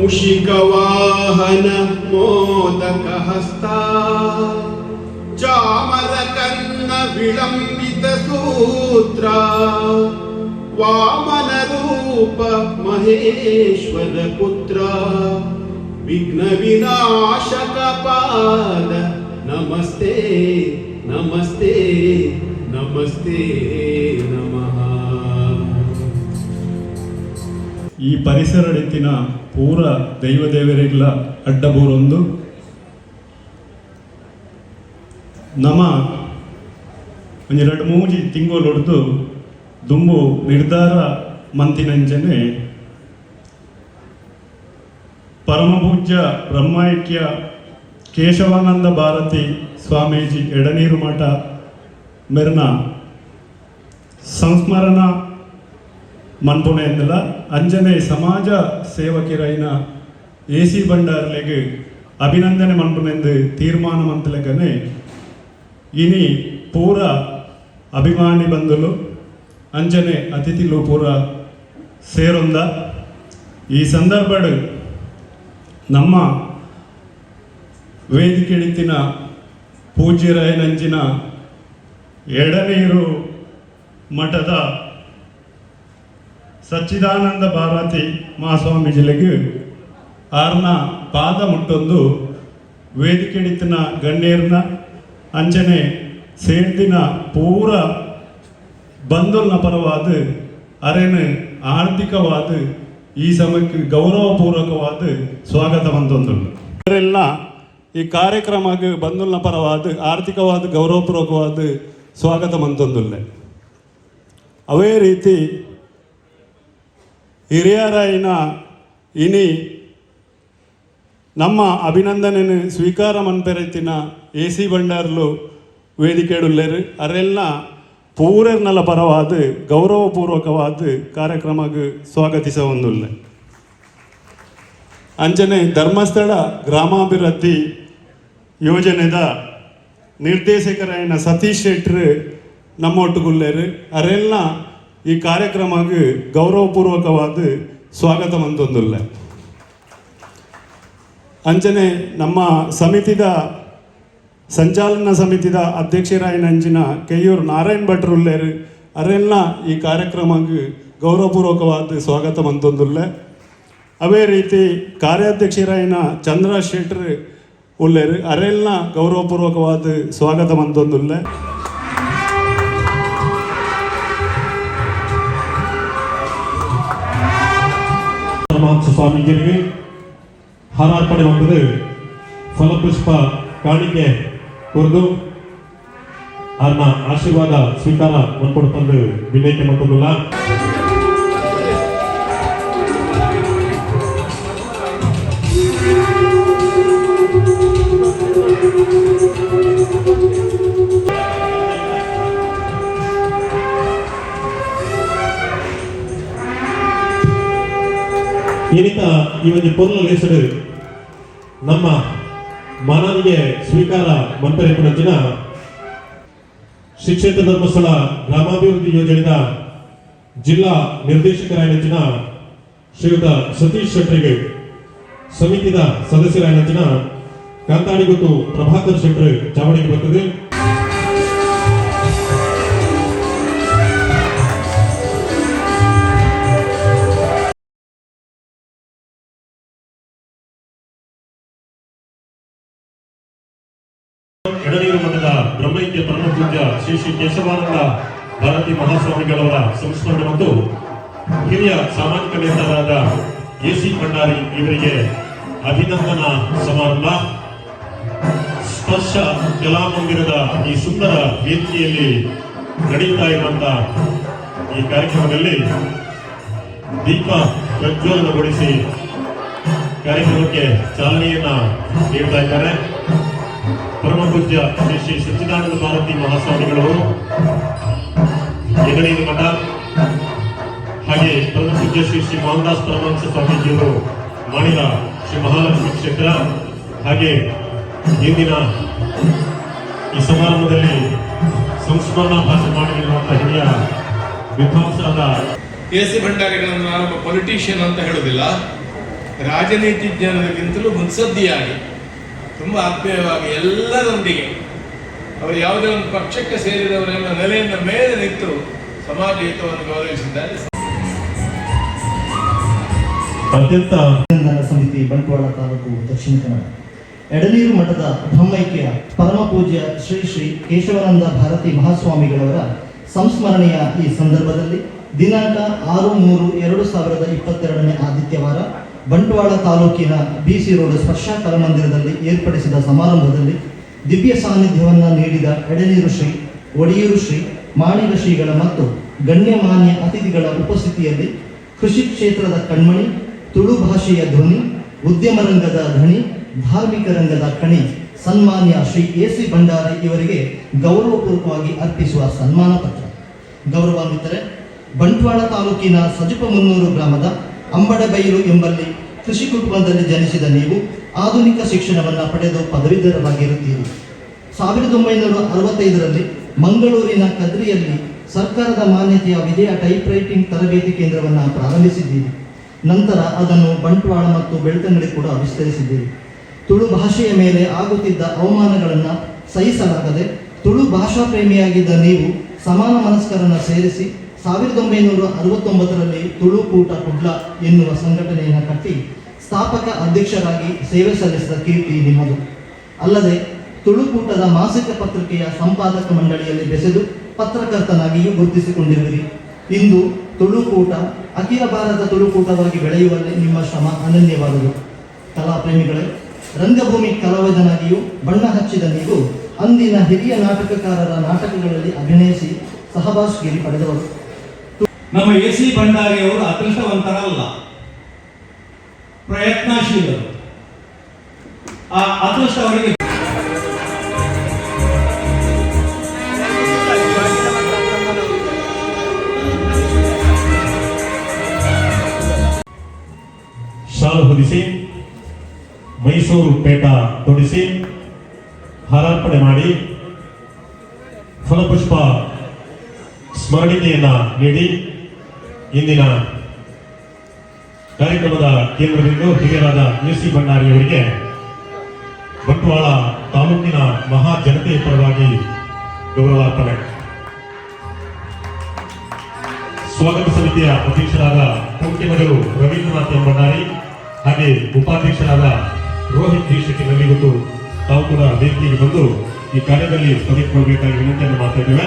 ಮೂಷಿಕವಾಹನ ಮೋದಕಹಸ್ತ, ಚಾಮರಕರ್ಣ ವಿಳಂಬಿತ ಸೂತ್ರ, ವಾಮನ ರೂಪ ಮಹೇಶ್ವರ ಪುತ್ರ, ವಿಘ್ನ ವಿನಾಶಕ ಪಾದ ನಮಸ್ತೆ ನಮಸ್ತೆ ನಮಸ್ತೆ ನಮಃ. ಈ ಪರಿಸರಡಿತ್ತಿನ ಪೂರ ದೈವ ದೇವರಿಗ್ಲ ಅಡ್ಡಬೂರೊಂದು ನಮ ಒಂಜಿ ರಡ್ಡ್ ಮೂಜಿ ತಿಂಗೊಲುಡ್ದು ದುಂಬು ನಿರ್ಧಾರ ಮಂತಿನಂಚನೆ ಪರಮಪೂಜ್ಯ ಬ್ರಹ್ಮೈಕ್ಯ ಕೇಶವಾನಂದ ಭಾರತಿ ಸ್ವಾಮೀಜಿ ಎಡನೀರು ಮಠ ಮೆರ್ನ ಸಂಸ್ಮರಣ ಮನ್ಪುಣೆಂದಲ ಅಂಜನೆ ಸಮಾಜ ಸೇವಕಿರೈನ ಎ ಸಿ ಭಂಡಾರ್ಲೆಗ್ ಅಭಿನಂದನೆ ಮನ್ಪುನೆಂದು ತೀರ್ಮಾನ ಮಂತಲೆಗನೆ ಇನಿ ಪೂರ ಅಭಿಮಾನಿ ಬಂಧುಲು ಅಂಜನೆ ಅತಿಥಿಲು ಪೂರ ಸೇರೊಂದ. ಈ ಸಂದರ್ಭಡ್ ನಮ್ಮ ವೇದಿಕೆಡಿತ್ತಿನ ಪೂಜ್ಯರಾಯನಂಚಿನ ಎಡನೀರು ಮಠದ ಸಚ್ಚಿದಾನಂದ ಭಾರತಿ ಮಹಾಸ್ವಾಮೀಜಿಲೆಗ್ ಆರ್ನ ಪಾದ ಮುಟ್ಟೊಂದು ವೇದಿಕೆಡಿತ್ತಿನ ಗಣ್ಯರ್ನ ಅಂಚನೆ ಸೇರ್ದಿನ ಪೂರ ಬಂಧುಲ್ನ ಪರವಾದ ಅರೆನ್ ಆರ್ಥಿಕವಾದ ಈ ಸಮಯಕ್ಕೆ ಗೌರವಪೂರ್ವಕವಾದ ಸ್ವಾಗತ ಮಂತೊಂದುಂಡು. ಅವರೆಲ್ಲ ಈ ಕಾರ್ಯಕ್ರಮಕ್ಕೆ ಬಂಧುಲ್ನ ಪರವಾದ ಆರ್ಥಿಕವಾದ ಗೌರವಪೂರ್ವಕವಾದ ಸ್ವಾಗತ ಮಂತೊಂದುಲ್ಲೆ. ಅವೇ ರೀತಿ ಹಿರಿಯರಾಯಿನ ಇನಿ ನಮ್ಮ ಅಭಿನಂದನೆಯನ್ನು ಸ್ವೀಕಾರ ಮನ್ಪೆರೈತಿನ ಎ ಸಿ ಭಂಡಾರ್ಲು ವೇದಿಕೆಡುಲ್ಲೇರು. ಅರೆಲ್ಲ ಪೂರೆರ್ನಲ ಪರವಾದ ಗೌರವಪೂರ್ವಕವಾದ ಕಾರ್ಯಕ್ರಮಕ್ಕೆ ಸ್ವಾಗತಿಸ ಒಂದುಲ್ಲೆ. ಅಂಚನೆ ಧರ್ಮಸ್ಥಳ ಗ್ರಾಮಾಭಿವೃದ್ಧಿ ಯೋಜನೆದ ನಿರ್ದೇಶಕರಾಯಿನ ಸತೀಶ್ ಶೆಟ್ರು ನಮ್ಮೊಟ್ಟುಗುಲ್ಲೇರು. ಅರೆಲ್ಲ ಈ ಕಾರ್ಯಕ್ರಮಕ್ಕೆ ಗೌರವಪೂರ್ವಕವಾದ ಸ್ವಾಗತ ಮಂತೊಂದುಲ್ಲೆ. ಅಂಚನೆ ನಮ್ಮ ಸಮಿತಿದ ಸಂಚಾಲನ ಸಮಿತಿದ ಅಧ್ಯಕ್ಷರಾಯಿನ ಅಂಚಿನ ಕೆಯ್ಯೂರು ನಾರಾಯಣ್ ಭಟ್ರು ಉಲ್ಲೇರು. ಅರೆಲ್ಲ ಈ ಕಾರ್ಯಕ್ರಮಕ್ಕೆ ಗೌರವಪೂರ್ವಕವಾದ ಸ್ವಾಗತ ಮಂತೊಂದುಲ್ಲೆ. ಅವೇ ರೀತಿ ಕಾರ್ಯಾಧ್ಯಕ್ಷರಾಯಿನ ಚಂದ್ರ ಶೆಟ್ರು ಉಲ್ಲೇರು. ಅರೆಲ್ಲ ಗೌರವಪೂರ್ವಕವಾದ ಸ್ವಾಗತ ಮಂತೊಂದುಲ್ಲೆ. ಪರಮಹಂಸ ಸ್ವಾಮೀಜಿಯವರಿಗೆ ಹಾರಾರ್ಪಣೆ ಮಾಡಿದ ಫಲಪುಷ್ಪ ಕಾಣಿಕೆ ಕೊರ್ದು ಆರ್ನ ಆಶೀರ್ವಾದ ಸ್ವೀಕಾರ ಮನ್ಪೊಡು ಪಂದು ವಿನಂತಿ ಮಲ್ತೊಂದುಲ್ಲ. ಏನಿತ ಈ ಒಂದು ಪೊರ್ಲ ಲೇಸಡು ನಮ್ಮ ಮಾನವಿಗೆ ಸ್ವೀಕಾರ ಮಂತ್ರಿ ಶ್ರೀ ಕ್ಷೇತ್ರ ಧರ್ಮಸ್ಥಳ ಗ್ರಾಮಾಭಿವೃದ್ಧಿ ಯೋಜನೆಯ ಜಿಲ್ಲಾ ನಿರ್ದೇಶಕರಾಯನಂಚಿನ ಶ್ರೀಯುತ ಸತೀಶ್ ಶೆಟ್ಟರಿಗೆ, ಸಮಿತಿದ ಸದಸ್ಯರಾಯನಂಚಿನ ಕಾಂತಾಡಿಗುತ್ತು ಪ್ರಭಾಕರ್ ಶೆಟ್ಟರ್ ಚಾವಣಿಗೆ ಬರ್ತದೆ. ಎಡನೀರು ಮಠದ ಬ್ರಹ್ಮೈಕ್ಯ ಪರಮಪೂಜ್ಯ ಶ್ರೀ ಶ್ರೀ ಕೇಶವಾನಂದ ಭಾರತಿ ಮಹಾಸ್ವಾಮಿಗಳವರ ಸಂಸ್ಮರಣೆ ಮತ್ತು ಹಿರಿಯ ಸಾಮಾಜಿಕ ನೇತಾರರಾದ ಎ ಸಿ ಭಂಡಾರಿ ಇವರಿಗೆ ಅಭಿನಂದನಾ ಸಮಾರಂಭ ಸ್ಪರ್ಶ ಕಲಾಮಂದಿರದ ಈ ಸುಂದರ ವೇದಿಕೆಯಲ್ಲಿ ನಡೆಯುತ್ತಾ ಇರುವಂತಹ ಈ ಕಾರ್ಯಕ್ರಮದಲ್ಲಿ ದೀಪ ಪ್ರಜ್ವಲನಗೊಳಿಸಿ ಕಾರ್ಯಕ್ರಮಕ್ಕೆ ಚಾಲನೆಯನ್ನ ನೀಡ್ತಾ ಇದ್ದಾರೆ ಪರಮ ಪೂಜ್ಯ ಶ್ರೀ ಶ್ರೀ ಸಚ್ಚಿದಾನಂದ ಭಾರತಿ ಮಹಾಸ್ವಾಮಿಗಳವರು, ಎಡನೀರು ಮಠ. ಹಾಗೆ ಪರಮ ಪೂಜ್ಯ ಶ್ರೀ ಶ್ರೀ ಮೋಹನದಾಸ್ ಪರಮಹಂಸ ಸ್ವಾಮೀಜಿಯವರು, ಮಾಣಿಲ ಶ್ರೀ ಮಹಾಲಕ್ಷ್ಮಿ ಕ್ಷೇತ್ರ. ಹಾಗೆ ಇಂದಿನ ಈ ಸಮಾರಂಭದಲ್ಲಿ ಸಂಸ್ಮರಣಾ ಭಾಷಣ ಮಾಡಲಿರುವಂತಹ ಹಿರಿಯ ವಿದ್ವಾಂಸರಾದ ಎ ಸಿ ಭಂಡಾರಿಗಳನ್ನು ನಾನು ಪೊಲಿಟಿಷಿಯನ್ ಅಂತ ಹೇಳುವುದಿಲ್ಲ. ರಾಜನೀತಿಜ್ಞರಿಗಿಂತಲೂ ಮುತ್ಸದ್ದಿಯಾಗಿ ತುಂಬ ಆತ್ಮೀಯವಾಗಿ ಎಲ್ಲರೊಂದಿಗೆ ಅವರು ಯಾವುದೇ ಒಂದು ಪಕ್ಷಕ್ಕೆ ಸೇರಿದವರೆಲ್ಲ ನೆಲೆಯಿಂದ ಮೇಲೆ ನಿಂತು ಸಮಾಜ ಹಿತವನ್ನು ಗೌರವಿಸಿದ್ದಾರೆ. ಅತ್ಯಂತ ಅಭಿನಂದನಾ ಸಮಿತಿ, ಬಂಟ್ವಾಳ ತಾಲೂಕು, ದಕ್ಷಿಣ ಕನ್ನಡ. ಎಡನೀರು ಮಠದ ಬ್ರಹ್ಮೈಕ್ಯ ಪರಮಪೂಜ್ಯ ಶ್ರೀ ಶ್ರೀ ಕೇಶವಾನಂದ ಭಾರತಿ ಮಹಾಸ್ವಾಮಿಗಳವರ ಸಂಸ್ಮರಣೆಯ ಈ ಸಂದರ್ಭದಲ್ಲಿ ದಿನಾಂಕ 6-3-2022ನೇ ಆದಿತ್ಯವಾರ ಬಂಟ್ವಾಳ ತಾಲೂಕಿನ ಬಿಸಿ ರೋಡ್ ಸ್ಪರ್ಶ ಕಲಾಮಂದಿರದಲ್ಲಿ ಏರ್ಪಡಿಸಿದ ಸಮಾರಂಭದಲ್ಲಿ ದಿವ್ಯ ಸಾನ್ನಿಧ್ಯವನ್ನು ನೀಡಿದ ಎಡನೀರು ಶ್ರೀ, ಒಡಿಯೂರು ಶ್ರೀ, ಮಾಣಿಗ ಶ್ರೀಗಳ ಮತ್ತು ಗಣ್ಯಮಾನ್ಯ ಅತಿಥಿಗಳ ಉಪಸ್ಥಿತಿಯಲ್ಲಿ ಕೃಷಿ ಕ್ಷೇತ್ರದ ಕಣ್ಮಣಿ, ತುಳು ಭಾಷೆಯ ಧ್ವನಿ, ಉದ್ಯಮ ರಂಗದ ಧಣಿ, ಧಾರ್ಮಿಕ ರಂಗದ ಕಣಿ ಸನ್ಮಾನ್ಯ ಶ್ರೀ ಎ ಸಿ ಭಂಡಾರಿ ಇವರಿಗೆ ಗೌರವಪೂರ್ವಕವಾಗಿ ಅರ್ಪಿಸುವ ಸನ್ಮಾನ ಪತ್ರ. ಗೌರವಾನ್ವಿತರೆ, ಬಂಟ್ವಾಳ ತಾಲೂಕಿನ ಸಜಿಪಮುನ್ನೂರು ಗ್ರಾಮದ ಅಂಬಡಬೈಲು ಎಂಬಲ್ಲಿ ಕೃಷಿ ಕುಟುಂಬದಲ್ಲಿ ಜನಿಸಿದ ನೀವು ಆಧುನಿಕ ಶಿಕ್ಷಣವನ್ನು ಪಡೆದು ಪದವೀಧರರಾಗಿರುತ್ತೀರಿ. 1965ರಲ್ಲಿ ಮಂಗಳೂರಿನ ಕದ್ರಿಯಲ್ಲಿ ಸರ್ಕಾರದ ಮಾನ್ಯತೆಯ ವಿಜಯ ಟೈಪ್ ರೈಟಿಂಗ್ ತರಬೇತಿ ಕೇಂದ್ರವನ್ನು ಪ್ರಾರಂಭಿಸಿದ್ದೀರಿ. ನಂತರ ಅದನ್ನು ಬಂಟ್ವಾಳ ಮತ್ತು ಬೆಳ್ತಂಗಡಿ ಕೂಡ ವಿಸ್ತರಿಸಿದ್ದೀರಿ. ತುಳು ಭಾಷೆಯ ಮೇಲೆ ಆಗುತ್ತಿದ್ದ ಅವಮಾನಗಳನ್ನು ಸಹಿಸಲಾಗದೆ ತುಳು ಭಾಷಾ ಪ್ರೇಮಿಯಾಗಿದ್ದ ನೀವು ಸಮಾನ ಮನಸ್ಕರನ್ನು ಸೇರಿಸಿ 1969ರಲ್ಲಿ ತುಳುಕೂಟ ಕುಡ್ಲ ಎನ್ನುವ ಸಂಘಟನೆಯನ್ನು ಕಟ್ಟಿ ಸ್ಥಾಪಕ ಅಧ್ಯಕ್ಷರಾಗಿ ಸೇವೆ ಸಲ್ಲಿಸಿದ ಕೀರ್ತಿ ನಿಮ್ಮದು. ಅಲ್ಲದೆ ತುಳುಕೂಟದ ಮಾಸಿಕ ಪತ್ರಿಕೆಯ ಸಂಪಾದಕ ಮಂಡಳಿಯಲ್ಲಿ ಬೆಸೆದು ಪತ್ರಕರ್ತನಾಗಿಯೂ ಗುರುತಿಸಿಕೊಂಡಿರುವಿರಿ. ಇಂದು ತುಳುಕೂಟ ಅಖಿಲ ಭಾರತ ತುಳುಕೂಟವಾಗಿ ಬೆಳೆಯುವಲ್ಲಿ ನಿಮ್ಮ ಶ್ರಮ ಅನನ್ಯವಾದುದು. ಕಲಾಪ್ರೇಮಿಗಳೇ, ರಂಗಭೂಮಿ ಕಲಾವಿದನಾಗಿಯೂ ಬಣ್ಣ ಹಚ್ಚಿದ ನೀವು ಅಂದಿನ ಹಿರಿಯ ನಾಟಕಕಾರರ ನಾಟಕಗಳಲ್ಲಿ ಅಭಿನಯಿಸಿ ಸಹಬಾಸ್ಗಿರಿ ಪಡೆದವರು. ನಮ್ಮ ಎ ಸಿ ಭಂಡಾರಿಯವರು ಅದೃಷ್ಟವಂತರಲ್ಲ, ಪ್ರಯತ್ನಶೀಲರು. ಆ ಅದೃಷ್ಟ ಅವರಿಗೆ ಶಾಲು ಹೊದಿಸಿ, ಮೈಸೂರು ಪೇಟ ತೊಡಿಸಿ, ಹಾರಾರ್ಪಣೆ ಮಾಡಿ, ಫಲಪುಷ್ಪ ಸ್ಮರಣಿಕೆಯನ್ನ ನೀಡಿ ಇಂದಿನ ಕಾರ್ಯಕ್ರಮದ ಕೇಂದ್ರಬಿಂದು ಹಿರಿಯರಾದ ಎ ಸಿ ಭಂಡಾರಿಯವರಿಗೆ ಬಂಟ್ವಾಳ ತಾಲೂಕಿನ ಮಹಾ ಜನತೆಯ ಪರವಾಗಿ ಗೌರವಾರ್ಪಣೆ. ಸ್ವಾಗತ ಸಮಿತಿಯ ಅಧ್ಯಕ್ಷರಾದ ಕುಂಟಿಮಗಳು ರವೀಂದ್ರನಾಥ್ ಎಂ ಭಂಡಾರಿ ಹಾಗೆ ಉಪಾಧ್ಯಕ್ಷರಾದ ರೋಹಿತ್ ಜಿ ಶೆಟ್ಟಿ ನಲ್ಲಿಗುತ್ತು ತಾವು ಕೂಡ ವೇದಿಕೆಗೆ ಬಂದು ಈ ಕಾರ್ಯದಲ್ಲಿ ತೊಡಗಿಕೊಳ್ಳಬೇಕಾಗಿ ವಿನಂತಿಯನ್ನು ಮಾಡ್ತಾ ಇದ್ದೇವೆ.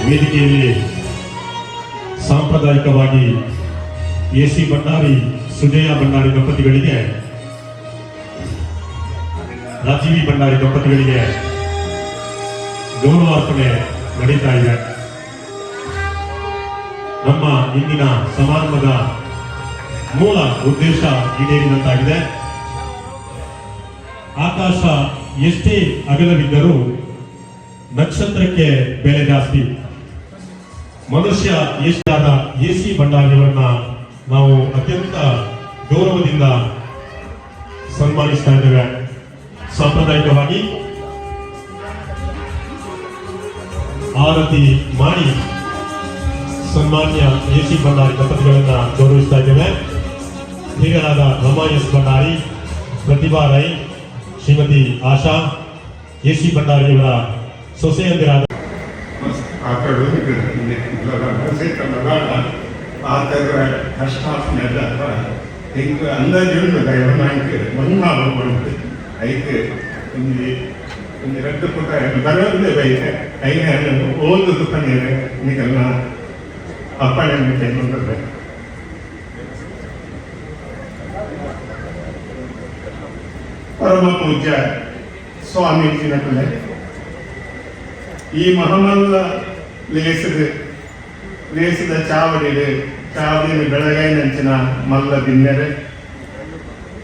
ವೇದಿಕೆಯಲ್ಲಿ ಸಾಂಪ್ರದಾಯಿಕವಾಗಿ ಎ ಸಿ ಭಂಡಾರಿ, ಸುಜಯ ಭಂಡಾರಿ ದಂಪತಿಗಳಿಗೆ, ರಾಜೀವಿ ಭಂಡಾರಿ ದಂಪತಿಗಳಿಗೆ ಗೌರವಾರ್ಪಣೆ ನಡೀತಾ ಇದೆ. ನಮ್ಮ ಇಂದಿನ ಸಮಾರಂಭದ ಮೂಲ ಉದ್ದೇಶ ಈಡೇರಿದಂತಾಗಿದೆ. ಆಕಾಶ ಎಷ್ಟೇ ಅಗಲವಿದ್ದರೂ ನಕ್ಷತ್ರಕ್ಕೆ ಬೆಲೆ ಜಾಸ್ತಿ. ಮನುಷ್ಯ ಎಷ್ಟಾದ ಎ ಸಿ ಭಂಡಾರಿಯವರನ್ನ ನಾವು ಅತ್ಯಂತ ಗೌರವದಿಂದ ಸನ್ಮಾನಿಸ್ತಾ ಇದ್ದೇವೆ. ಸಾಂಪ್ರದಾಯಿಕವಾಗಿ ಆರತಿ ಮಾಡಿ ಸನ್ಮಾನ್ಯ ಎ ಸಿ ಭಂಡಾರಿ ದಂಪತಿಗಳನ್ನ ಗೌರವಿಸ್ತಾ ಇದ್ದೇವೆ. ಹಿರಿಯರಾದ ರಮಾ ಎಸ್ ಭಂಡಾರಿ, ಪ್ರತಿಭಾ ರೈ, ಶ್ರೀಮತಿ ಆಶಾ, ಎ ಸಿ ಭಂಡಾರಿಯವರ ಸೊಸೆಯಂದಿರಾದ ಆತರ ಕಷ್ಟ ಹಿಂಗೆ ಅಂದಾಜು ಉಂಟು. ದಯಮಾಡಿ ಮಣ್ಣು ಉಂಟು. ಐಕ್ ಒಂಜಿ ಒಂಜಿ ರಡ್ಡ್ ಪುಟ ಬರೋದೇ ಬೈತೆ. ಐನ ಓದುದು ಪನೀರೆ ನಿಕಲ್ನ ಅಪ್ಪಣೆ ಉಂಟು. ಪರಮ ಪೂಜ್ಯ ಸ್ವಾಮೀಜಿನಕುಲೆ, ಈ ಮಹಮಲ್ಲ ಲೇಸದ ಲೇಸದ ಚಾವಡಿಡು ಚಾವಡಿನ ಬೆಳಗಾಯಿನಂಚಿನ ಮಲ್ಲ ಬಿನ್ನೆರೆ,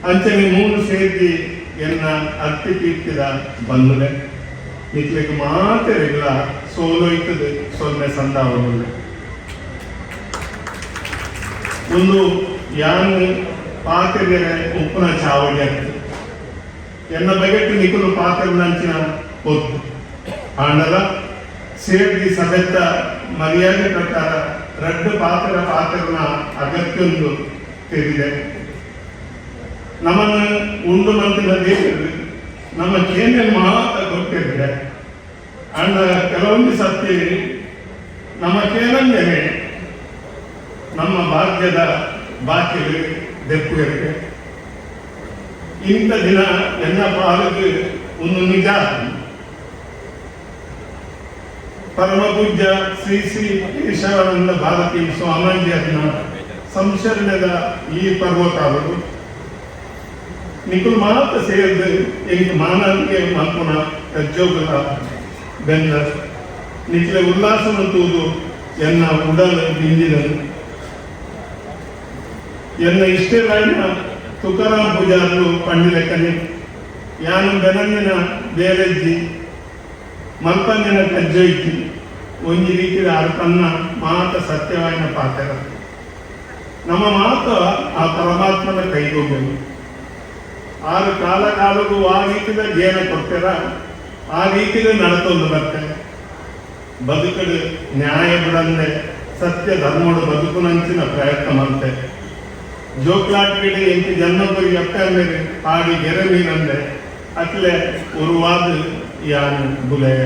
ಅಂಚನೆ ಮೂರು ಸೇರ್ದಿ ಎನ್ನ ಅತ್ತಿ ಪೀರ್ತಿದ ಬಂದುಲೆ, ನಿಕ್ಲೆಗ್ ಮಾತೆರೆಗ್ಲ ಸೋಲೊಯ್ತದೆ ಸೊನ್ನೆ ಸಂದಾವನುಲ್ಲೆ. ಒಂದು ಯಾನ್ ಪಾತೆರೆ ಉಪ್ಪುನ ಚಾವಡಿ ಆಗ್ತದೆ. ಎನ್ನ ಬಗೆಟ್ ನಿಕುಲು ಪಾತ್ರನಂಚಿನ ಪೊತ್ತು ಆಂಡಲ ಸೇರ್ದಿ ಸಭೆತ್ತ ಮರ್ಯಾದೆ ಪ್ರಕಾರ ರಡ್ಡು ಪಾತ್ರ ಪಾತ್ರನ ಅಗತ್ಯೊಂದು ತೆರಿದೆ. ನಮ್ಮನ್ನು ಉಂಡು ಮಂತಿನ ದೇವರು ನಮ್ಮ ಕೇಂದ್ರ ಮಾತ ಗೊತ್ತಿದ್ರೆ ಅಂಡ ಕೆಲವೊಂದು ಸತ್ಯ ನಮ್ಮ ಕೇನಂದೇನೆ ನಮ್ಮ ಭಾಗ್ಯದ ಬಾಕಿ ದೆಪ್ಪು ಇರುತ್ತೆ. ಇಂಥ ದಿನ ಎನ್ನ ಪಾಲಿಗೆ ಒಂದು ನಿಜ. ಪರಮ ಪೂಜ್ಯ ಶ್ರೀ ಶ್ರೀ ಕೇಶವಾನಂದ ಭಾರತಿ ಸ್ವಾಮೀಜಿಯನ್ನ ಸಂಶರಣದ ಈ ಪರ್ವಕಾಲಡು ನಿಕುಲ್ ಮಾತ ಸೇರಿದು ಎಂಕ್ ಮಾನಾದಿಗೆ ಮಲ್ಪುನ ಕಜ್ಜೋಗಲ ಬೆನ್ನ ನಿಕ್ಲೆ ಉಲ್ಲಾಸನ ತೂದು ಎನ್ನ ಉಡಲ್ ದಿಂಜಿದನು. ಎನ್ನ ಇಷ್ಟೆಲಾಯಿನ ತುಕಾರಾಮ್ ಪೂಜಾರ್ಲು ಪಂಡಿಲೆಕ್ಕನೆ ಯಾನು ಬೆನಂದಿನ ಬೇರೆಜ್ಜಿ ಮಲ್ಪಂದಿನ ಕಜ್ಜೊಯ್ತಿ ಒಂಜಿ ರೀತಿಯ ಅರ್ಪನ್ನ ಮಾತ ಸತ್ಯವಾಯಿನ ಪಾತ್ರ. ನಮ್ಮ ಮಾತ ಆ ಪರಮಾತ್ಮನ ಕೈಗೋಗಲು ಆರು ಕಾಲ ಕಾಲಕ್ಕೂ ಆ ರೀತಿದ ಗೇನ ಕೊಡ್ತೀರ, ಆ ರೀತಿದ ನಡತೊಂದು ಬರ್ತಾರೆ. ಬದುಕಡು ನ್ಯಾಯ ಬಿಡಂದೆ ಸತ್ಯ ಧರ್ಮಡು ಬದುಕುನಂಚಿನ ಪ್ರಯತ್ನ ಮಂತೆ. ಜೋಕ್ಲಾಟ್ಗಿಡಿ ಎಂಟು ಜನ್ಮ ಅಕ್ಕ ಪಾಡಿ ಗೆರೆ ಮೀನಂದೆ ಅಟ್ಲೆ ಉರುವಾದ ಯಾನು ಬುಲೆ.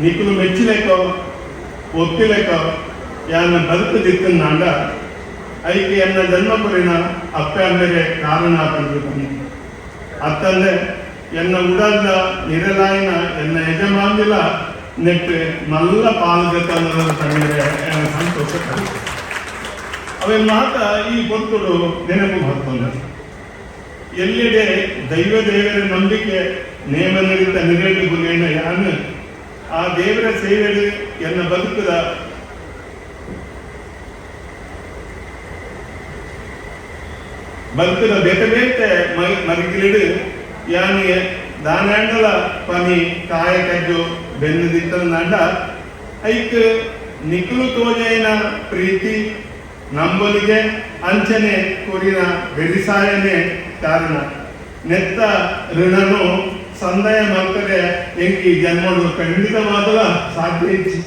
ನಿಕುಲು ಮೆಚ್ಚಿಲೆಕೋ ಒಪ್ಪಿಲೆಕೋ ಯಾನ ಬದುಕು ದಿಕ್ಕನ್ನಾಂಡ ಐಕೆ ಎನ್ನ ಜನ್ಮ ಕೊರಿನ ಅಪ್ಪ ಅಂದರೆ ಕಾರಣ ಪಂಡು. ಅತ್ತಂದೆ ಎನ್ನ ಉಡಲ್ದ ನಿರಲಾಯಿನ ಎನ್ನ ಯಜಮಾನ್ದಿಲ ನೆಟ್ಟು ಮಲ್ಲ ಪಾಲ್ಗತನ ತಣ್ಣೀರೆ ಸಂತೋಷ. ಅವೆ ಮಾತ ಈ ಪೊರ್ತುಡು ನೆನಪು ಬರ್ತದೆ. ಎಲ್ಲೆಡೆ ದೈವ ದೇವರ ನಂಬಿಕೆ ನೇಮ ನಿರಿತ ನಿರೇಟಿ ಬುಲೇನ ಯಾನು ಆ ದೇವರ ಸೇವೆಡು ಎನ್ನ ಬದುಕದ ಬದುಕದ ಬೇತೆ ಬೇತೆ ಮರಿಗಿಲಿಡು ಯಾನು ದಾನಾಂಡಲ ಪನಿ ಕಾಯ ಕಜ್ಜು ಬೆನ್ನು ದಿತ್ತನಾಂಡ ಐಕ್ ನಿಕುಲು ತೋಜೈನ ಪ್ರೀತಿ ನಂಬಲಿಗೆ ಅಂಚನೆ ಕೊರಿನ ಬೆರಿಸಾಯನೆ ಕಾರಣ. ನೆತ್ತ ಋಣನು ಸಂದಯ ಮಲ್ತರೆ ಎಂಕಿ ಜನ್ಮಡು ಖಂಡಿತವಾದಲ ಸಾಧ್ಯ ಇಜ್ಜಿ.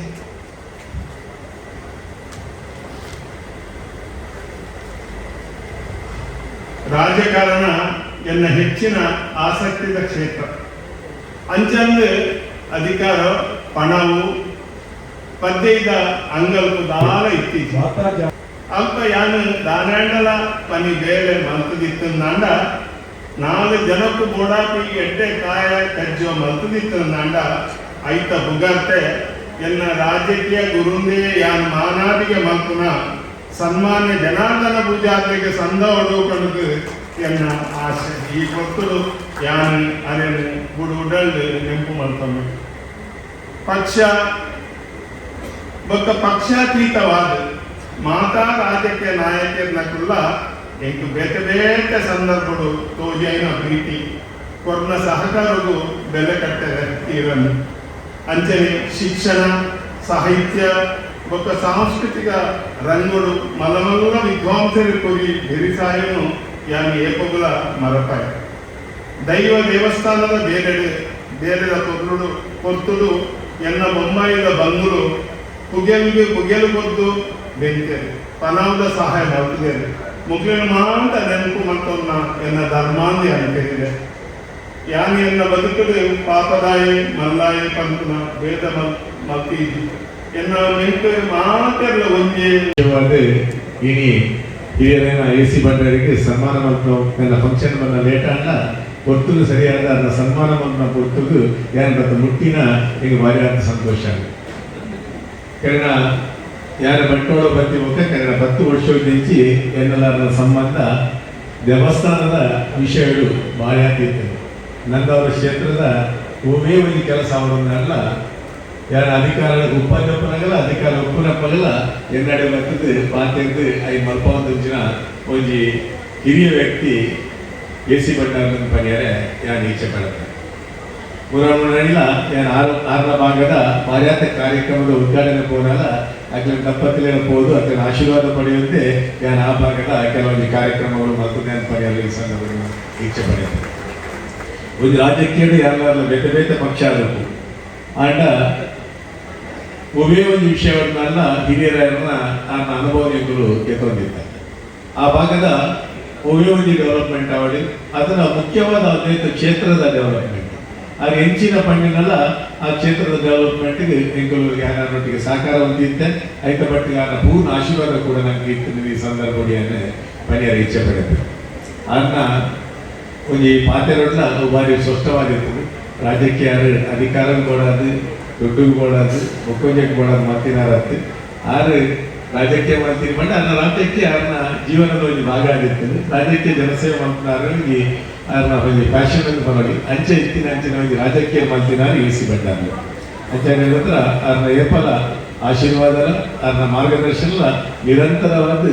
ರಾಜಕಾರಣ ಎನ್ನ ಹೆಚ್ಚಿನ ಆಸಕ್ತಿದ ಕ್ಷೇತ್ರ. ಅಂಚಂದು ಅಧಿಕಾರ ಪಣವು ಪದ್ದೈದ ಅಂಗಲ್ಪು ದಾಲ ಇತ್ತೀಚೆ ಅಲ್ಪ ಯಾನು ದಾನಾಂಡಲ ಪನಿ ಬೇಲೆ ಮಲ್ತದಿತ್ತಂದಾಂಡ ನಾಲ್ ಜನಕ್ಕೂ ಬೋಡಾಪಿ ಎಡ್ಡೆ ಕಾಯ ಕಜ್ಜೋ ಮಲ್ತದಿತ್ತಂದಾಂಡ ಐತ ಪುಗರ್ತೆ ಎನ್ನ ರಾಜಕೀಯ ಗುರುಂದೇ ಯಾನ್ ಮಾನಾದಿಗೆ ಮಲ್ಪುನ ಸನ್ಮಾನ್ಯ ಜನಾರ್ದನ ಪೂಜಾರ್ಲಿಗೆ ಸಂದವಡು ಕಣದು ಎನ್ನ ಆಸೆ. ಈ ಪೊರ್ತುಡು ಯಾನ್ ಅರೆನ್ ಬುಡು ಉಡಲ್ ನೆಂಪು ಮಲ್ತೊಂದು ಪಕ್ಷ ಬೊಕ್ಕ ಪಕ್ಷಾತೀತವಾದ ಮಾತಾ ರಾಜಕೀಯ ನಾಯಕರನ್ನಕುಲ್ಲ ಎಂಕು ಬೇತೆ ಬೇತೆ ಸಂದರ್ಭಡು ತೋಜೈನ ಪ್ರೀತಿ ಕೊರ್ನ ಸಹಕಾರಗೂ ಬೆಲೆ ಕಟ್ಟರೆ ತೀರನ್ನು. ಅಂಚನೆ ಶಿಕ್ಷಣ ಸಾಹಿತ್ಯ ಬೊಕ್ಕ ಸಾಂಸ್ಕೃತಿಕ ರಂಗುಡು ಮಲಮಲ್ಲ ವಿದ್ವಾಂಸರು ಕೊರಿ ಬೆರಿಸಾಯನು ಯಾನು ಏಪಗುಲ ಮರಪಾಯ. ದೈವ ದೇವಸ್ಥಾನದ ಬೇರೆಡೆ ಬೇರೆದ ಪೊರ್ಲುಡು ಪೊರ್ತುಡು ಎನ್ನ ಬೊಮ್ಮಾಯಿದ ಬಂಗುಲು ಪುಗೆಲ್ಗೆ ಪುಗೆಲು ಕೊದ್ದು ಬೆಂತೆರು ಪನಾವುದ ಸಹಾಯ ಮಲ್ತುದೇರು ಮುಗ್ಲಿನ ಮಾಂತ ನೆನಪು ಮಲ್ತೊನ್ನ ಎನ್ನ ಧರ್ಮಾಂದಿ ಅನ್ಪೇರಿದೆ. ಯಾನಿ ಎನ್ನ ಬದುಕುಡು ಪಾಪದಾಯಿ ಮಲ್ಲಾಯಿ ಪಂತುನ ಭೇದ ಮಲ್ತಿ ಎನ್ನ ಮೆಂಟು ಮಾತೆರ್ಲ ಒಂಜೇ. ಇನಿ ಹಿರಿಯರೇನ ಎ ಸಿ ಭಂಡಾರಿಗೆ ಸನ್ಮಾನ ಮಲ್ತು ನನ್ನ ಫಂಕ್ಷನ್ ಬಂದ ಲೇಟ್ ಆಂಡ ಪೊರ್ತುಗು ಸರಿಯಾದ ಅದನ್ನ ಸನ್ಮಾನ ಮಲ್ಪುನ ಪೊರ್ತುಗು ಯಾನ್ ಬತ್ತ ಮುಟ್ಟಿನ ಈಗ ಭಾರಿ ಆದ ಸಂತೋಷ. ಕರೆನ ಯಾರ ಬಂಟ್ವಾಳ ಬತ್ತಿ ಮುಖ ಕರೆನ 10 ವರ್ಷ ಎನ್ನಲಾರದ ಸಂಬಂಧ ದೇವಸ್ಥಾನದ ವಿಷಯಗಳು ಭಾರಿ ಆಗ್ತಿತ್ತು. ನಂದವರ ಕ್ಷೇತ್ರದ ಒಮ್ಮೆ ಒಂದು ಕೆಲಸ ಅವರನ್ನೆಲ್ಲ ಯಾರ ಅಧಿಕಾರ ಉಪಾಧ್ಯಪ್ಪನಾಗಲ್ಲ ಅಧಿಕಾರ ಒಪ್ಪುನಪ್ಪಗಲ್ಲ ಎನ್ನಡೆ ಬರ್ತದೆ ಪಾತೆಂದು I ಮಲ್ಪವಂದಿನ ಒಂಜಿ ಹಿರಿಯ ವ್ಯಕ್ತಿ ಎ ಸಿ ಭಂಡಾರ ಪನಿಯರೆ ಯಾನ್ ಈಚೆ ಪಡತ್ತೆ ಮುರಮುರಣಿಲ ಯಾನ್ ಆರನ ಭಾಗದ ಮಾರ್ಯಾತ ಕಾರ್ಯಕ್ರಮದ ಉದ್ಘಾಟನೆ ಪೋನಲ್ಲ ಅಕ್ಲೆನ ದಂಪತಿಲೇನ ಪೋದು ಅಕ್ಲೆನ ಆಶೀರ್ವಾದ ಪಡೆಯುವಂತೆ ಯಾನ್ ಆ ಭಾಗದ ಕೆಲವೊಂದು ಕಾರ್ಯಕ್ರಮಗಳು ಮಲ್ತದೆ ಅಂತ ಪನಿಯರೆ ಈ ಸಂದರ್ಭದಲ್ಲಿ ಈಚೆ ಪಡೆಯುತ್ತೆ. ಒಂದು ರಾಜಕೀಯ ಯಾರ್ಲಾರ್ಲ ಬೇತೆ ಬೇತೆ ಪಕ್ಷ ಆದವು. ಆಂಡ ಒವೇ ಒಂದು ವಿಷಯವನ್ನೆಲ್ಲ ಹಿರಿಯರನ್ನ ಆರ್ನ ಅನುಭವಗಳು ಗೆತ್ತೊಂದಿದ್ದಾರೆ. ಆ ಭಾಗದ ಒವೇ ಒಂದು ಡೆವಲಪ್ಮೆಂಟ್ ಅವಳಿ, ಅದರ ಮುಖ್ಯವಾದ ಅದ್ವೈತ ಕ್ಷೇತ್ರದ ಡೆವಲಪ್ಮೆಂಟ್, ಆದ್ರೆ ಹೆಂಚಿನ ಪಣ್ಣಿನಲ್ಲ ಆ ಕ್ಷೇತ್ರದ ಡೆವಲಪ್ಮೆಂಟ್ಗೆ ಎಂಕುಲು ಯಾರನ್ನೊಟ್ಟಿಗೆ ಸಹಕಾರ ಹೊಂದಿದ್ದೆ. ಐತ ಪಟ್ಟಿಗೆ ಆನ ಪೂರ್ಣ ಆಶೀರ್ವಾದ ಕೂಡ ನಂಗೆ ಇತ್ತು. ಈ ಸಂದರ್ಭ ಪನಿಯರ ಇಚ್ಛೆ ಪಡೆದು ಅನ್ನ ಒಂಜಿ ಪಾತೆರೊಡ್ಲ ಅವು ಭಾರಿ ಸ್ಪಷ್ಟವಾಗಿರ್ತದೆ. ರಾಜಕೀಯ ಅಧಿಕಾರ ಕೊಡಾದು, ದುಡ್ಡು ಕೊಡಾದು, ಒಕ್ಕೊಂಜಕ್ಕೆ ಕೊಡೋದು ಮಾತಿನಾರತ್ತು. ಆರು ರಾಜಕೀಯ ಮಾಡ್ತೀನಿ ಪಂಡ ಅನ್ನ ರಾಜಕೀಯ ಅನ್ನ ಜೀವನದ ಒಂಜಿ ಭಾಗ ಆಗಿರ್ತದೆ. ರಾಜಕೀಯ ಜನಸೇವೆ ಮಾಡ್ತಿನಾರು ಈ ಅನ್ನ ಒಂಜಿ ಪ್ಯಾಷನ್ ಅಂತ ಪನೊಲಿ. ಅಂಚೆ ಇತ್ತಿನ ಅಂಚಿನ ಒಂಜಿ ರಾಜಕೀಯ ಮಾಡ್ತಿನಾರು ಎ ಸಿ ಭಂಡಾರಿ. ಅಂಚೆ ಹತ್ರ ಅರ್ನ ಏಪಲ ಆಶೀರ್ವಾದಲ, ಅರ್ನ ಮಾರ್ಗದರ್ಶನ ನಿರಂತರವಾದ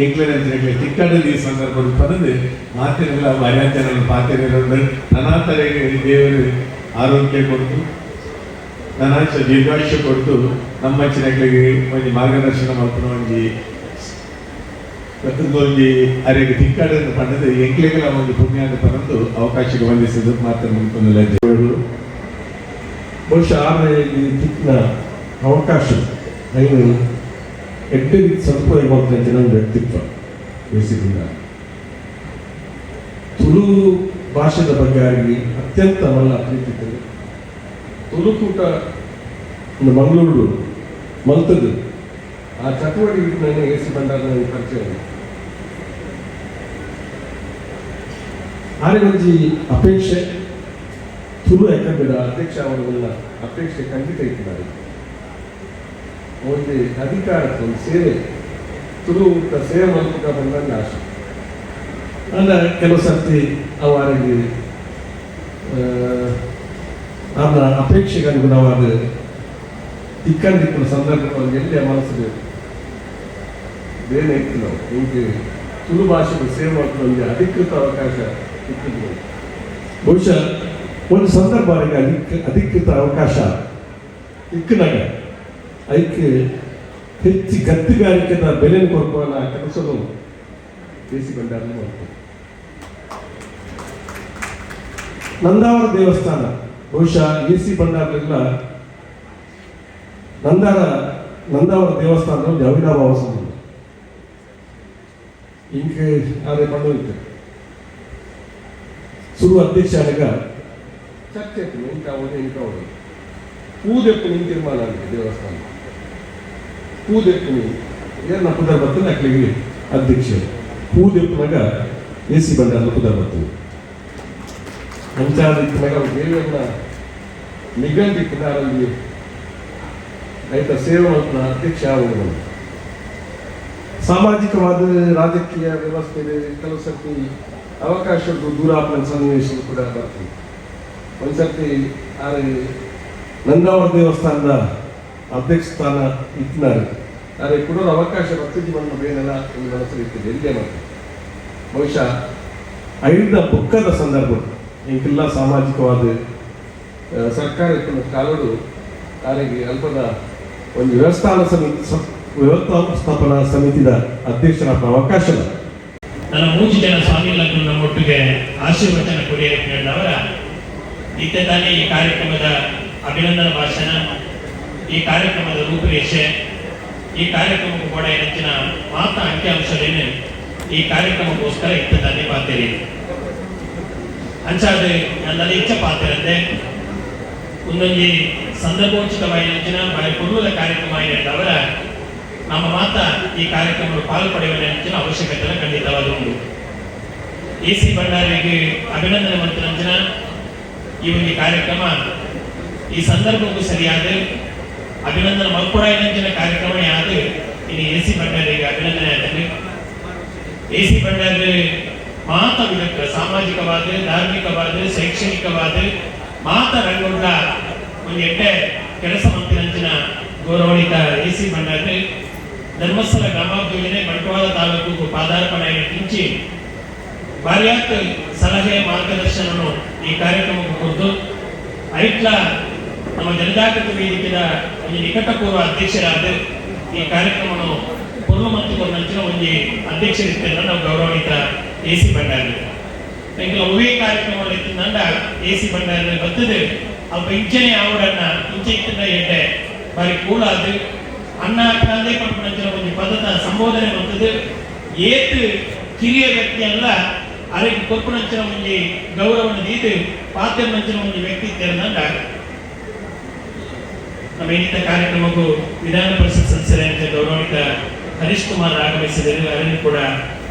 ಎಂಕ್ಲೆನ ಅಂಚಿನ ತಿಕ್ಕಡಲ್ಲಿ ಈ ಸಂದರ್ಭ ಪದದು ಮಾತಿನೆಲ್ಲ ಮರ್ಯಾದೆನ ಪಾತಿರೊಂಡು ನನಾತರೆಗೆ ದೇವರು ಆರೋಗ್ಯ ಕೊಡ್ತು, ನನಾಂಶ ದೀರ್ಘಾಯುಷ್ಯ ಕೊಡ್ತು, ನಮ್ಮ ಅಂಚಿನಕ್ಲೆಗೆ ಒಂಜಿ ಮಾರ್ಗದರ್ಶನ ಮಲ್ಪುನ ಒಂಜಿ ಒಂಜಿ ಅರೆಗೆ ತಿಕ್ಕಡನ್ನು ಪಂಡದು ಎಂಕ್ಲೆಗೆಲ ಒಂಜಿ ಪುಣ್ಯಾದ ಪನಂದು ಅವಕಾಶಕ್ಕೆ ವಂದಿಸಿದ್ದು ಮಾತ್ರ ಮುಗಿತೊಂದು. ಬಹುಶಃ ಆರನೇ ತಿಕ್ಕಿನ ಅವಕಾಶ ಐನು ಎಡ್ಡೆ ರೀತಿ ಸದುಪಯೋಗ ಮಾಡ್ತಾ ನನ್ನ ವ್ಯಕ್ತಿತ್ವ ಬೇಸಿದಿಂದ ತುಳು ಭಾಷೆದ ಬಗ್ಗೆ ಆಗಲಿ ಅತ್ಯಂತ ಮಲ್ಲ ಪ್ರೀತಿ ಇತ್ತು. ತುಳುಕೂಟ ಒಂದು ಮಂಗಳೂರು ಮಲ್ತದ್ದು ಆ ಚಟುವಟಿಕೆ ನಾನು ಎ ಸಿ ಭಂಡಾರ ನನಗೆ ಪರಿಚಯ. ಆರೆ ಒಂಜಿ ಅಪೇಕ್ಷೆ ತುಳು ಅಕಾಡೆಮಿದ ಅಧ್ಯಕ್ಷ ಅವರ ಅಪೇಕ್ಷೆ ಖಂಡಿತ ಇತ್ತು. ಒಂದು ಅಧಿಕಾರ, ಒಂದು ಸೇವೆ, ತುಳು ಸೇವೆ ಮಲ್ಪುಗ ಬಂದ ಆಶೆ. ಅಂದ್ರೆ ಕೆಲವು ಸರ್ತಿ ಅವರಿಗೆ ಅವನ ಅಪೇಕ್ಷೆಗೆ ಅನುಗುಣವಾದ ತಿಕ್ಕಂದಿಕ್ಕುನ ಸಂದರ್ಭ ಎಲ್ಲಿಯ ಮನಸ್ಸು ಬೇರೆ ಇತ್ತು. ನಾವು ಹಿಂಗೆ ತುಳು ಭಾಷೆಗೆ ಸೇವೆ ಮಾಡ್ಕೊಂಡು ಒಂದು ಅಧಿಕೃತ ಅವಕಾಶ ಸಿಕ್ಕಿದ್ರು. ಬಹುಶಃ ಒಂದು ಸಂದರ್ಭ ಅವರಿಗೆ ಅಧಿಕೃತ ಅವಕಾಶ ಇಕ್ಕನಾಗ ಐಕ್ಕೆ ಹೆಚ್ಚು ಗತ್ತುಗಾರಿಕೆದ ಬೆಲೆ ಕೊಡ್ಕೊಳ್ಳ ಕೆಲಸನು ಎ ಸಿ ಭಂಡಾರ ಮಾಡ್ತಾರೆ. ನಂದಾವರ ದೇವಸ್ಥಾನ ಬಹುಶಃ ಎ ಸಿ ಭಂಡಾರಲೆಲ್ಲ ನಂದಾವರ ದೇವಸ್ಥಾನದಲ್ಲಿ ಅವಿನಾಭಾವ ಸಂಬಂಧ ಇಂಕೆ ಅದೇ ಪಂಡೋಯ್ತು. ಸುರು ಅಧ್ಯಕ್ಷ ಆಗ ಚರ್ಚೆ ಆಯ್ತು, ಇಂಕ ಅವಳು ಇಂಕ ಅವಳು ಪೂದೆಪ್ಪು ನಿಂಗೆ ತೀರ್ಮಾನ ಆಗಿದೆ. ದೇವಸ್ಥಾನ ಪೂದೆಪ್ಪು ಏನ ಪುದರ್ ಬರ್ತದೆ ಅಕ್ಲಿಗೆ ಅಧ್ಯಕ್ಷ ಪೂದೆಪ್ಪುನಾಗ ಎ ಸಿ ಭಂಡಾರ ಪುದರ್ ಬರ್ತದೆ. ಅಂಚಾದಿಕ್ಕನಾಗ ದೇವರನ್ನ ನಿಗಂಟಿಕ್ಕನ ಅಲ್ಲಿ ರೈತ ಸೇವೆ ಅಧ್ಯಕ್ಷ ಆಗುವುದು. ಸಾಮಾಜಿಕವಾದ ರಾಜಕೀಯ ವ್ಯವಸ್ಥೆ ಕೆಲವು ಸರ್ತಿ ಅವಕಾಶ ದೂರ ಸನ್ನಿವೇಶ ಕೂಡ ಬರ್ತದೆ. ಒಂದ್ಸರ್ತಿ ಆರೆ ನಂದಾವರ ದೇವಸ್ಥಾನದ ಅಧ್ಯಕ್ಷ ಸ್ಥಾನ ಇತ್ತಿನಾರು ಆದರೆ ಕೊಡೋರು ಅವಕಾಶ ಬರ್ತದೆ ಬಂದ ಬೇನೆಲ್ಲ ಒಂದು ಮನಸ್ಸಲ್ಲಿ ಇರ್ತದೆ ಎಲ್ಲೇ. ಮತ್ತೆ ಬಹುಶಃ ಐದ ಬುಕ್ಕದ ಸಂದರ್ಭ ಇಂಕೆಲ್ಲ ಸಾಮಾಜಿಕವಾದ ಸರ್ಕಾರ ಇತ್ತಿನ ಕಾಲೋಡು ಆರೆಗೆ ಅಲ್ಪದ ಒಂದು ವ್ಯವಸ್ಥಾನ ಸಮಿತಿ ವ್ಯವಸ್ಥಾಪನಾ ಸಮಿತಿದ ಅಧ್ಯಕ್ಷರ ಅವಕಾಶ. ನನ್ನ ಮೂರು ಜನ ಸ್ವಾಮಿಗಳನ್ನು ನಮ್ಮೊಟ್ಟಿಗೆ ಆಶೀರ್ವಚನ ಕೊಡಿಯವರ ಇತ್ತೆ ತಾನೇ ಈ ಕಾರ್ಯಕ್ರಮದ ಅಭಿನಂದನಾ ಭಾಷಣ, ಈ ಕಾರ್ಯಕ್ರಮದ ರೂಪುರೇಷೆ, ಈ ಕಾರ್ಯಕ್ರಮಕ್ಕೂ ಕೂಡ ಹೆಚ್ಚಿನ ಮಾತ ಅಂಕಿಅಂಶಲೇನು ಈ ಕಾರ್ಯಕ್ರಮಕ್ಕೋಸ್ಕರ ಇತ್ತ ತಾನೇ ಪಾತೇರಿ ಅಂಚಾದ ನನ್ನ ಇಚ್ಛೆ ಪಾತಿರಂತೆ ಒಂದೊಂದು ಸಂದರ್ಭೋಚಿತವಾಗಿ ಅಂಚಿನ ಬಾರಿ ಪೂರ್ವದ ಕಾರ್ಯಕ್ರಮ ಅವರ ನಮ್ಮ ಮಾತ ಈ ಕಾರ್ಯಕ್ರಮ ಪಾಲು ಪಡೆಯುವ ಅಂಚಿನ ಅವಶ್ಯಕತೆ ಖಂಡಿತವಾದ ಉಂಟು. ಎ ಸಿ ಭಂಡಾರಿಗೆ ಅಭಿನಂದನೆ ಮಂತಿನಂಚಿನ ಈ ಒಂದು ಕಾರ್ಯಕ್ರಮ ಈ ಸಂದರ್ಭಕ್ಕೂ ಸರಿಯಾದ ಅಭಿನಂದನೆ ಮಲ್ಕೊಡಾಯಿನಂಚಿನ ಕಾರ್ಯಕ್ರಮ ಯಾವುದು ಇನ್ನು ಎ ಸಿ ಭಂಡಾರಿಗೆ ಅಭಿನಂದನೆ ಆಯ್ತು. ಎ ಸಿ ಭಂಡಾರಿ ಮಾತ ವಿಧಕ್ಕೆ ಸಾಮಾಜಿಕವಾದ, ಧಾರ್ಮಿಕವಾದ, ಶೈಕ್ಷಣಿಕವಾದ ಮಾತ ರಂಗುಂಡ ಒಂದು ಎಡ್ಡೆ ಕೆಲಸ ಮಂತಿನಂಚಿನ ಗೌರವಾನ್ವಿತ ಎ ಸಿ ಭಂಡಾರಿ ಧರ್ಮಸ್ಥಳ ಗ್ರಾಮಾಭಿವೃದ್ಧಿ ಬಂಟ್ವಾಳ ತಾಲೂಕು ಪಾದಾರ್ಪಣೆ ಟಿಂಚಿ ಭಾರ್ಯಾತ್ ಸಲಹೆ ಮಾರ್ಗದರ್ಶನವನ್ನು ಈ ಕಾರ್ಯಕ್ರಮಕ್ಕೆ ಕೊಟ್ಟು ಐಟ್ಲ ನಮ್ಮ ಜನಜಾಗೃತಿ ವೇದಿಕೆಯ ಒಂದು ನಿಕಟಪೂರ್ವ ಅಧ್ಯಕ್ಷರಾದ ಈ ಕಾರ್ಯಕ್ರಮವನ್ನು ಪೂರ್ಣ ಮತ್ತು ನಂಚಿನ ಒಂದು ಅಧ್ಯಕ್ಷರಿದ್ದೇನೆ ನಾವು ಗೌರವಾನ್ವಿತ ಎ ಸಿ ಭಂಡಾರಿ. ಎಂಕಲ ಒವ್ವೇ ಕಾರ್ಯಕ್ರಮ ಇತ್ತಿಂದ ಎ ಸಿ ಭಂಡಾರಿ ಬರ್ತದೆ. ಅಲ್ಪ ಇಂಚನೆ ಆವಡನ್ನ ಇಂಚ ಇತ್ತಿನ ಎಡ್ಡೆ ಬಾರಿ ಕೂಲಾದು ಅಣ್ಣ ಅಕ್ಕಂದೇ ಪನ್ಪುನಂಚಿನ ಒಂಜಿ ಪದತ ಸಂಬೋಧನೆ ಬರ್ತದೆ. ಏತ್ ಕಿರಿಯ ವ್ಯಕ್ತಿ ಅಲ್ಲ, ಅರೆಗ್ ಕೊರ್ಪುನಂಚಿನ ಒಂಜಿ ಗೌರವನ ದೀದು ಪಾತೆರ್ನಂಚಿನ ಒಂಜಿ ವ್ಯಕ್ತಿ ತೆರೆದಂಡ. ನಮ್ಮ ಇನ್ನಿತ ಕಾರ್ಯಕ್ರಮಕ್ಕೂ ವಿಧಾನ ಪರಿಷತ್ ಸದಸ್ಯರಾದ ಗೌರವಾನ್ವಿತ ಹರೀಶ್ ಕುಮಾರ್ ಆಗಮಿಸಿದರು. ಅವರನ್ನು ಕೂಡ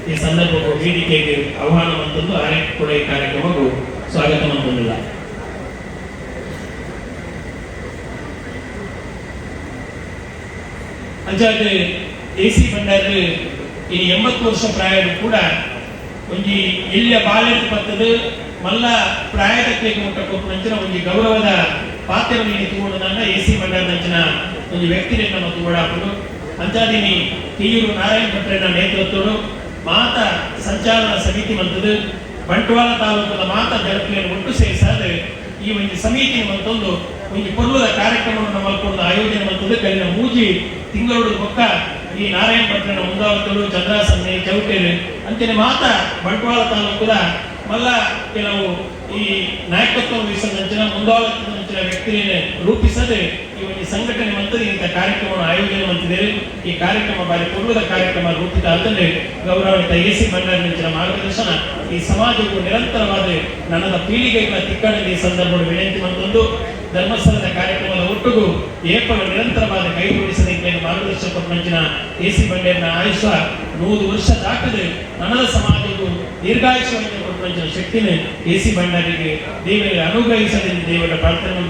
ಈ ಸಂದರ್ಭಕ್ಕೂ ವೇದಿಕೆಗೆ ಆಹ್ವಾನ ಮಂತಂದು ಅವರಿಗೆ ಕೂಡ ಈ ಕಾರ್ಯಕ್ರಮಕ್ಕೂ ಸ್ವಾಗತ ಮಂತಂದಿಲ್ಲ. ಅಂಚಾದ ಎ ಸಿ ಭಂಡಾರಿ ಈ 80 ವರ್ಷ ಪ್ರಾಯದ ಕೂಡ ಒಂಜಿ ಎಲ್ಲಿಯ ಬಾಲ್ಯದ ಬರ್ತದೆ ಮಲ್ಲ ಪ್ರಾಯದ ಮುಟ್ಟ ಕೊಪ್ಪುನಂಚಿನ ಒಂಜಿ ಗೌರವದ ಪಾತ್ರವನ್ನು ತೂವಣದಾಂಡ ಎ ಸಿ ಭಂಡಾರನಂಚಿನ ಒಂಜಿ ವ್ಯಕ್ತಿನ ನಮ್ಮ ತೂವಡಾಪುಂಡು. ಅಂಚಾದಿನಿ ಕಿಯೂರು ನಾರಾಯಣ ಭಟ್ರೆನ ನೇತೃತ್ವಡು ಮಾತ ಸಂಚಾಲನ ಸಮಿತಿ ಮಂತದು ಬಂಟ್ವಾಳ ತಾಲೂಕದ ಮಾತ ಜನಪ್ರಿಯನ್ನು ಒಟ್ಟು ಸೇರಿಸಾದ ಈ ಒಂದು ಸಮಿತಿ ಮಂತೊಂದು ಒಂಜಿ ಪೊರ್ಲುದ ಕಾರ್ಯಕ್ರಮವನ್ನು ಮಲ್ಕೊಂಡು ಆಯೋಜನೆ ಮಂತದ್ದು. ಕಲಿನ ಮೂಜಿ ತಿಂಗಳು ಬೊಕ್ಕ ಈ ನಾರಾಯಣ ಭಟ್ರನ ಮುಂದಾವರ್ತರು ಚಂದ್ರಾಸನ್ನೆ ಚೌಟೇರು ಅಂಚನೆ ಮಾತ ಬಂಟ್ವಾಳ ತಾಲೂಕದ ಮಲ್ಲ ಕೆಲವು ಈ ನಾಯಕತ್ವ ವಹಿಸಿದಂಚಿನ ಮುಂದಾಳತ್ವದಂಚಿನ ವ್ಯಕ್ತಿಯನ್ನು ರೂಪಿಸದೆ ಈ ಒಂದು ಸಂಘಟನೆ ಮಂತದ್ದು ಇಂಥ ಕಾರ್ಯಕ್ರಮವನ್ನು ಆಯೋಜನೆ ಮಂತಿದ್ದೇವೆ. ಈ ಕಾರ್ಯಕ್ರಮ ಬಾರಿ ಪೂರ್ವದ ಕಾರ್ಯಕ್ರಮ ರೂಪಿತ ಅಂತಂದ್ರೆ ಗೌರವಾನ್ವಿತ ಎ ಸಿ ಭಂಡಾರಿನಂಚಿನ ಮಾರ್ಗದರ್ಶನ ಈ ಸಮಾಜಕ್ಕೂ ನಿರಂತರವಾದ ನನ್ನದ ಪೀಳಿಗೆಗಳ ತಿಕ್ಕಣದ ಈ ಸಂದರ್ಭದಲ್ಲಿ ವಿನಂತಿ ಮಂತೊಂದು ಧರ್ಮಸ್ಥಳದ ಕಾರ್ಯಕ್ರಮದ ಒಟ್ಟಿಗೂ ಏಪಲ ನಿರಂತರವಾದ ಕೈ ಜೋಡಿಸದೆ ಮಾರ್ಗದರ್ಶನ ಕೊಟ್ಟಂಚಿನ ಎ ಸಿ ಬಂಡೇರ್ನ ಆಯುಷ್ಯ 100 ವರ್ಷ ದಾಟದೆ ನನದ ಸಮಾಜಕ್ಕೂ ದೀರ್ಘಾಯುಷ್ಯವನ್ನು ಕೊಟ್ಟಂಚಿನ ಶಕ್ತಿನ ಎ ಸಿ ಭಂಡಾರಿಗೆ ದೇವರಿಗೆ ಅನುಗ್ರಹಿಸಲಿ ದೇವರ ಪ್ರಾರ್ಥನೆ.